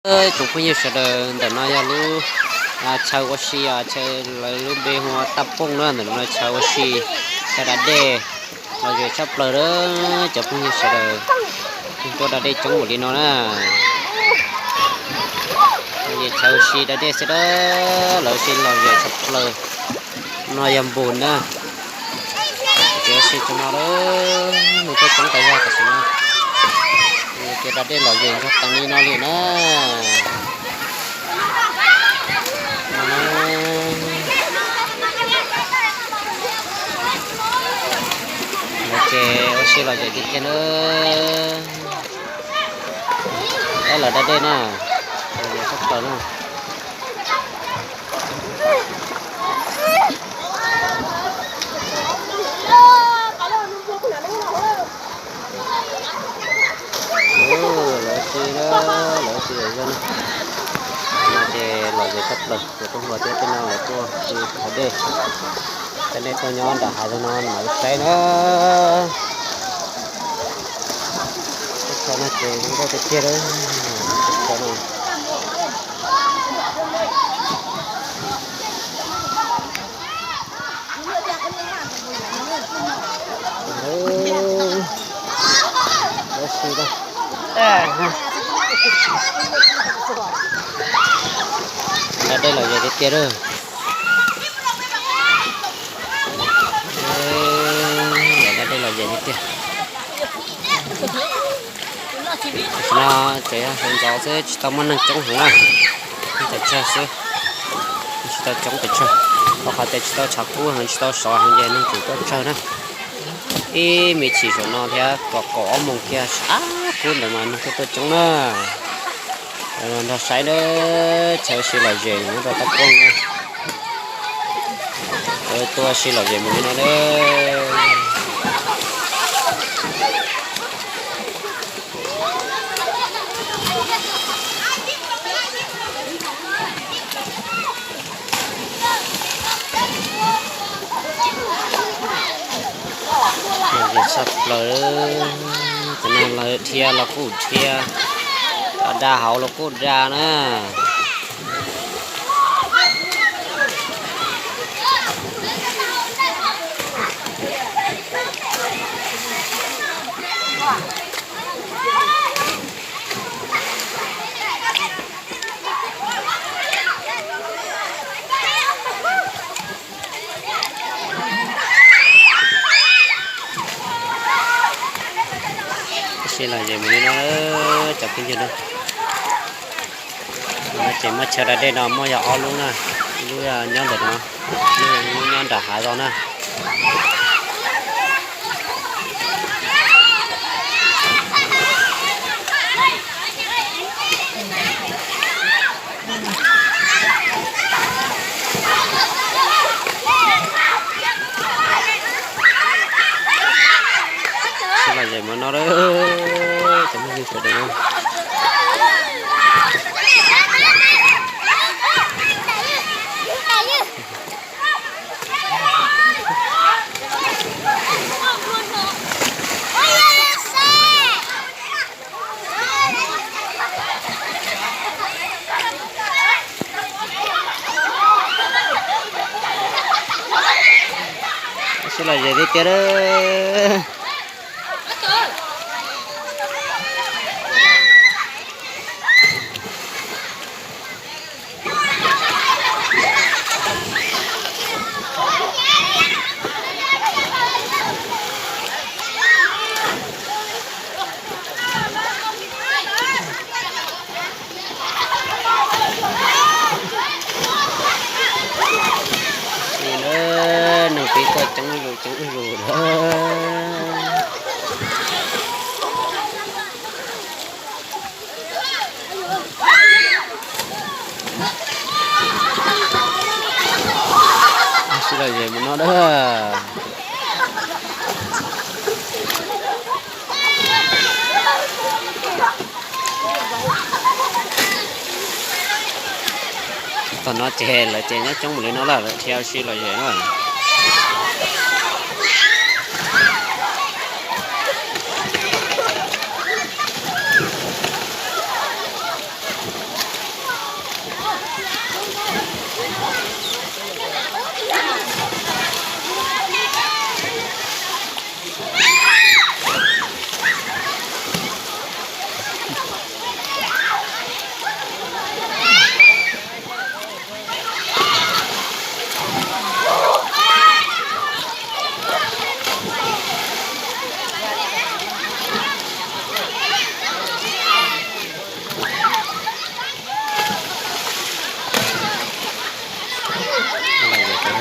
Tsoom phooj ywg sawv daws, ntawm no yog lub chaw ua si, chaw lawv lub npe hu ua Taj Pooj na, ntawm no chaw ua si, chaw da dej, lom zem tshaj plaws na. Cov phooj ywg sawv daws, tuaj da dej coob npaum li no na. Chaw ua si da dej xwb na, lawv ua si lom zem tshaj plaws. No yog npus na. Ces ua si tso no lawm, nws tuaj coob tas zog tam sim no. Ces da dej lom zem nrog tas li no li na. Lawv ces ua si lom zem tiag tiag na. Peb lawv da dej na, lom zem tshaj plaws na. Lawv si, lawv si zoo na. No ces lom zem tshaj plaws, ces tuaj hluas thiab tej no lawv tuaj si da dej. Tej nej tuaj nyob nram hav zoov no mam li saib na. Teb chaws no ces zoo nkauj tiag tiag lawm. Teb chaws no. Da dej lom zem tiag tiag lawm. Da dej lom zem tiag tiag. Tam sim no ces yog sawv ntxov xwb, tsis tau muaj neeg coob heev na. Peb pes tsawg xwb, tsis tau coob pes tsawg. Rau qhov tias tsis tau tshav kub heev, tsis tau sov heev ces neeg tseem tuaj tsawg na. Ib me chim saum no thiab kaum, kaum ob moos kiag sab kub ntawd mas neeg thiaj tuaj coob na. Nrog saib na, chaw ua si lom zem nyob rau Taj Pooj na. Tuaj ua si lom zem mus li no na. Lom zem tshaj plaws, cov no lawv dhia los kuj dhia, cov da hauv los kuj da na. Tab sis lom zem mus li no, cov phooj ywg na. No ces muaj chaw da dej no muaj yog ob lub na, ib lub nyob ntawm no, ib lub nyob nram hav zoov na. Sib lom zem mus no, cov phooj ywg sawv daws. Sib lom zem tiag tiag. Neeg pib tuaj coob zuj zus coob zuj zus lawm. Sib lom zem mus no na. Thaum no ces lawv ces nyob coob mus li no lawm, lawv dhia ua si lom zem na.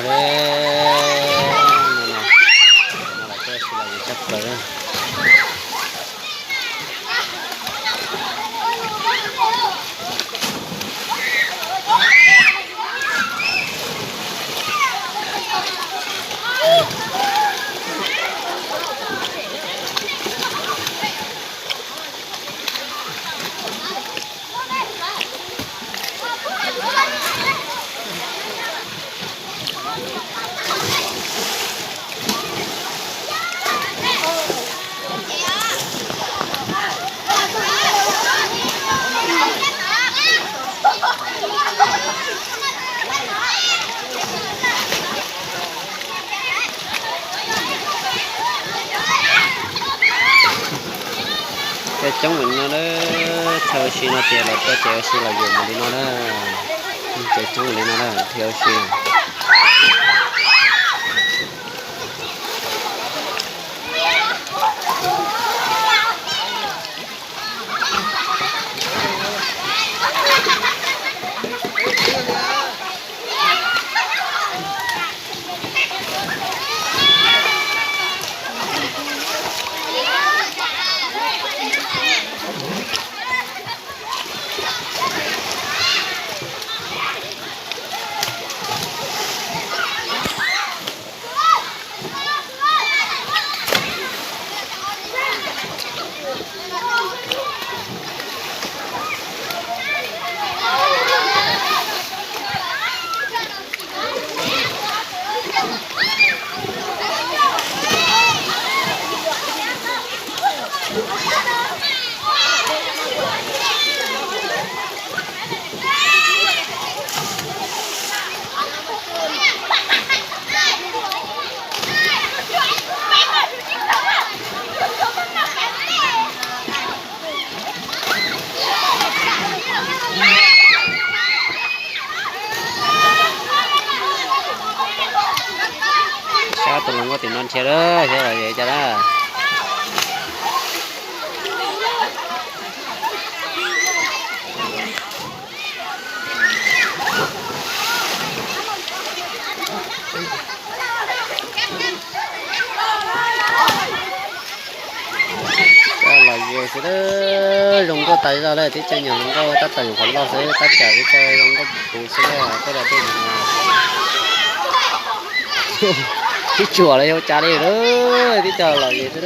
No lawv tuaj ua si los yus tshaj plaws na. Coob coob li no na, thaij ua si no ces lawv tuaj ces ua si los yus mus li no na. Coob coob li no na, thaij ua si. Saib tus hluas nkauj tim no nrhiav lawm, xyov los yog cas lawm. Los ze xwb, zoo nkauj tas zog lawm, tib co nyuam hluas nkauj tab tom nyuam qhuav loj xwb, tab tom tib co zoo nkauj puv xwb na, tej laus tej no. Tib tsuam los yog cas li lawm, tib co los ze xwb.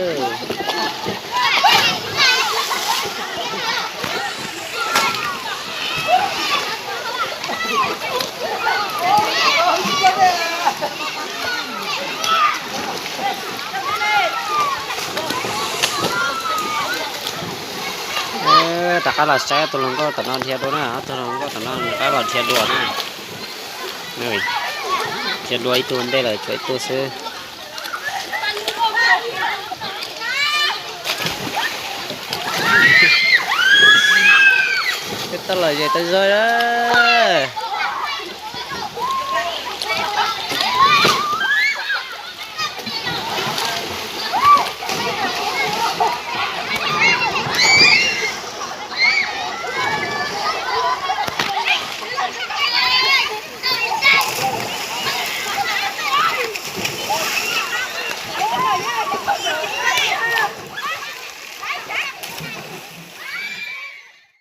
Rov qab los saib tus hluas nkauj tom no dhia dua na, ob tug hluas nkauj tom no rov qab los dhia dua na. Dhia dua ib tug ntej lawm, tshuav ib tug xwb. Tej toj los ze tau zog na.